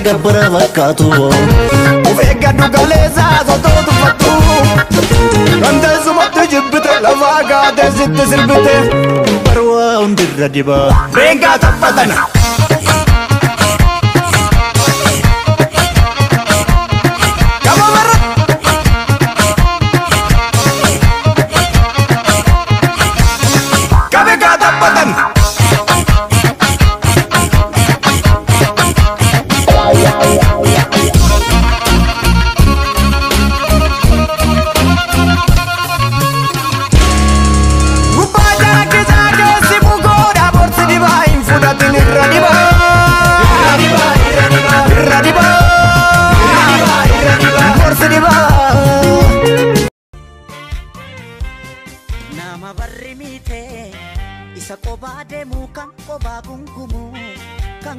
kee gabbara fakkaatu. Of eeggadhu galeessaa sotoo tuffattu. Kan teessumatti jibbite lafaa kaatee sitti sirbite. Barwaa hundirra dibaa. Reengaa taphatana. Nama barri miite isa qobaa deemu kan qobaa gungumu kan.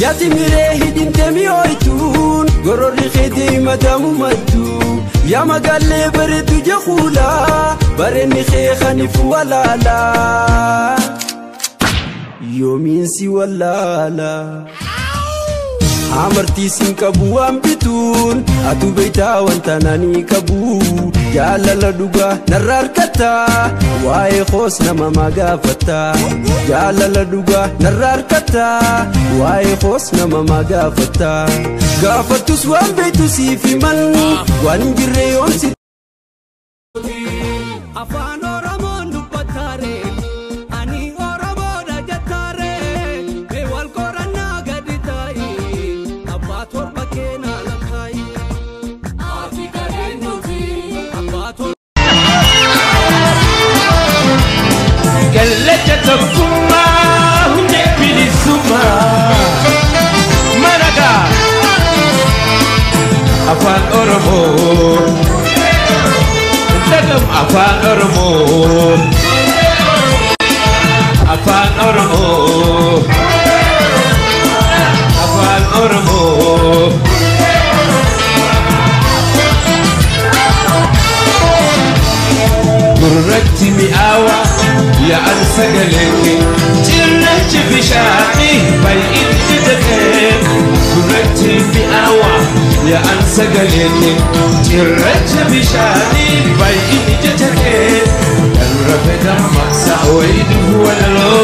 Yaati miree hidhimtee mi'ooytuun gororri keetii madamu mattuu yaa magaalee bareedu jechuudha bareenni kee kaniif walaalaa yoomiin si walaalaa. Amartii siin qabu waan bituun atu beektaa wanta naanii qabu jaalala dhugaa narra harkata waa'ee koos nama magaafata jaalala dhugaa narra harkata waa'ee koos nama magaafata gaafatus waan beektu siif himan waan hin jirre yoomsi. Afaan Oromoon dubbataare ani Oromoodha jettaare mee wal qorannaa gadi taa'i. Torba keenaa lakkaayi. Ati gareen nuti abbaa torba. Kallacha tokkummaa hundee bilisummaa maragaa afaan Oromoo dagam afaan Oromoo afaan Oromoo. Afaan Oromoo. Gurratti mi'aawa yaa'an sagalee kee cirrachi bishaanii baay'inni jaqee. Gurratti mi'aawa yaa'an sagalee kee cirracha bishaanii baay'inni jaqee. Kan rafe dammaqsa wayiidhu walaloo.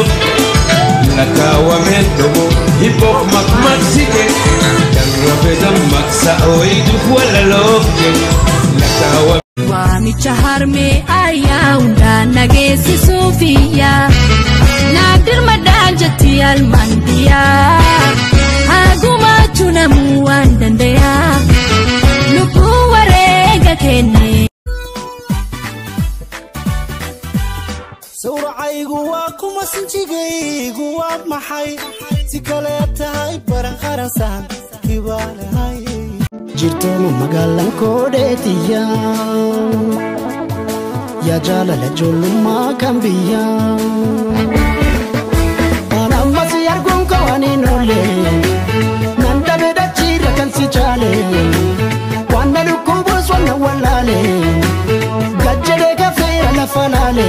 Lakkaawwameen dhumu hibboof maqmaqsite kan rafe dammaqsa wayiidhuuf walaloofte lakkaawwameen. Waamicha harmee ayyaa hundaan nageessisuufiyyaa naaf dirmadhaan jetti almaan biyyaa hagumaachuu namuu waan dandayaa lubbuu wareega kenne. Sawracaygu waa kuma sinjigaygu waa maxay si kale tahay baran qaransan kibaalahay. Jirtuun magaalaan koodheetiyya yaa jaalala ijoollummaa kan biyya. Waan ammas arguun koo ani hin oolle nan dhabe dachiirra kan si caale waan na dhukkubus waan na wallaale gajjadee gafeera lafa laale.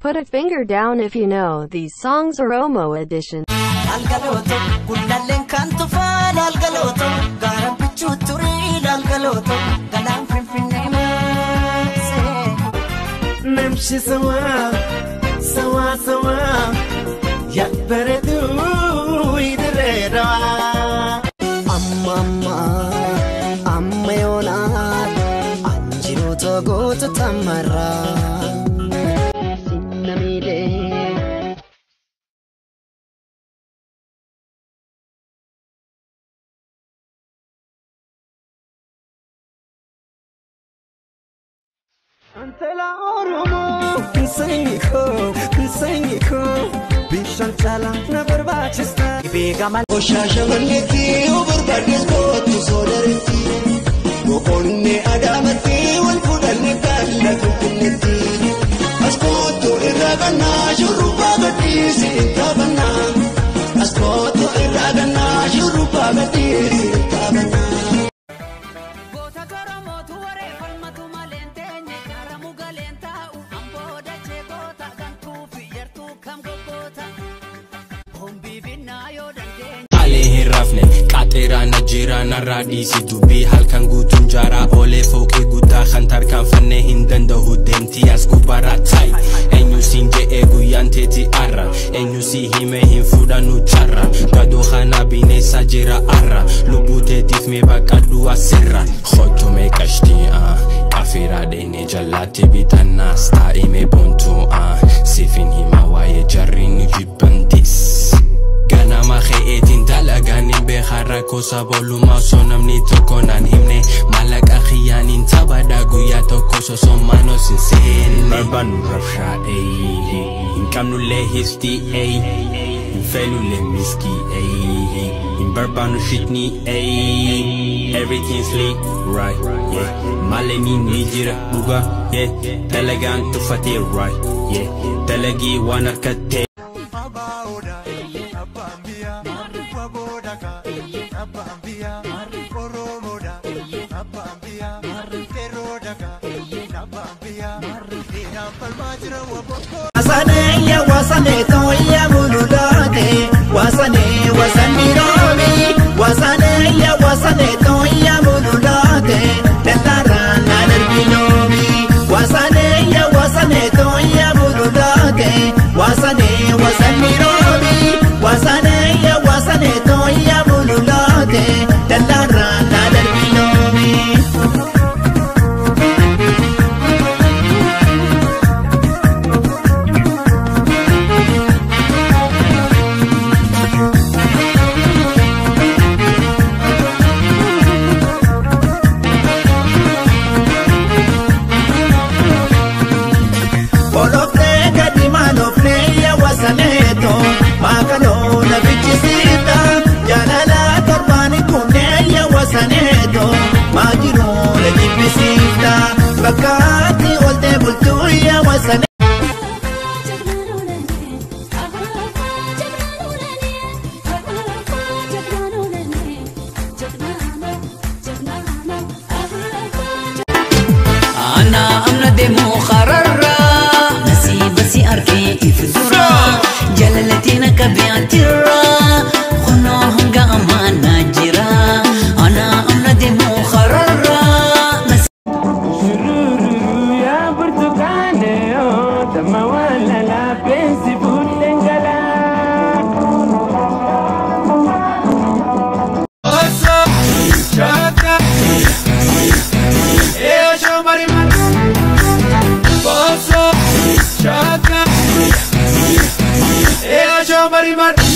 Put a finger down if you know these songs are Oromo edition. Algalooto gullalleen kan tufaan algalooto gaaraan bichuu turii algalooto galaan finfinnee maasee. Namshi sawaa sawaa sawaa yaa bareedu idireedhaa. Amma amma amma yoonaa anjiroota goota tamarraa. Antela Oromoo sanyii koo bishaan caalaa na barbaachista. Beekama. Shaashamanneetti barbaaddes kootu soodaretti boqonnee adaamatti wal fuudhanne kaalla finfinneetti. As kootu irraa qannaa shurrubbaa gadhiisi taphannaa. Xaaxeeraa na jira narraa dhiisi dubbii halkan guutuun jaaraa oolee fooqii guddaa kan tarkaanfannee hin danda'u deemtii as gubbaarraa taayi. Eenyu siin je'ee guyyaan teeti arra eenyu si himee hin fudhannu carra gadoo kana bineensa jira arra lubbuu teetiif mee baqadhu asirra kottu mee qashtii qafiraa dheenee jallaatti bitannaas taa'imee boontuu siifin himaa waa'ee jarri ni jibbantis. Ganama ka'eetiin dalagaan hin beekaa rakkoo sabolumaa osoo namni tokko naan himne maallaqa xiyyaaniin taphadha guyyaa tokko sosommaan os hin seenne. Barbaannu rabshaa hin qabnullee hiftii hin feenullee miskii hin barbaannu shitnii everything's lit right yeah maaleni ni jira dhuga yeah dalagaan tuffatee right yeah dalagii waan harkattee. Wasane ya wasane toya mululate wasane wasanirami wasane ya wasane toya mululate tetara nanarbinomi wasane ya wasane toya mululate wasane wasanirami wasane ya wasane toya mululate tetara nanarbinomi. Bakati olte bultuya wasane. أنا أمنا دمو خررة نسيب سي أركي إفزرة جلالتنا كبيعترة خنوهم قاما نجرة أنا أمنا دمو خررة يا برتقالي تما ولا لا بنسي بوتنجلا Marimar.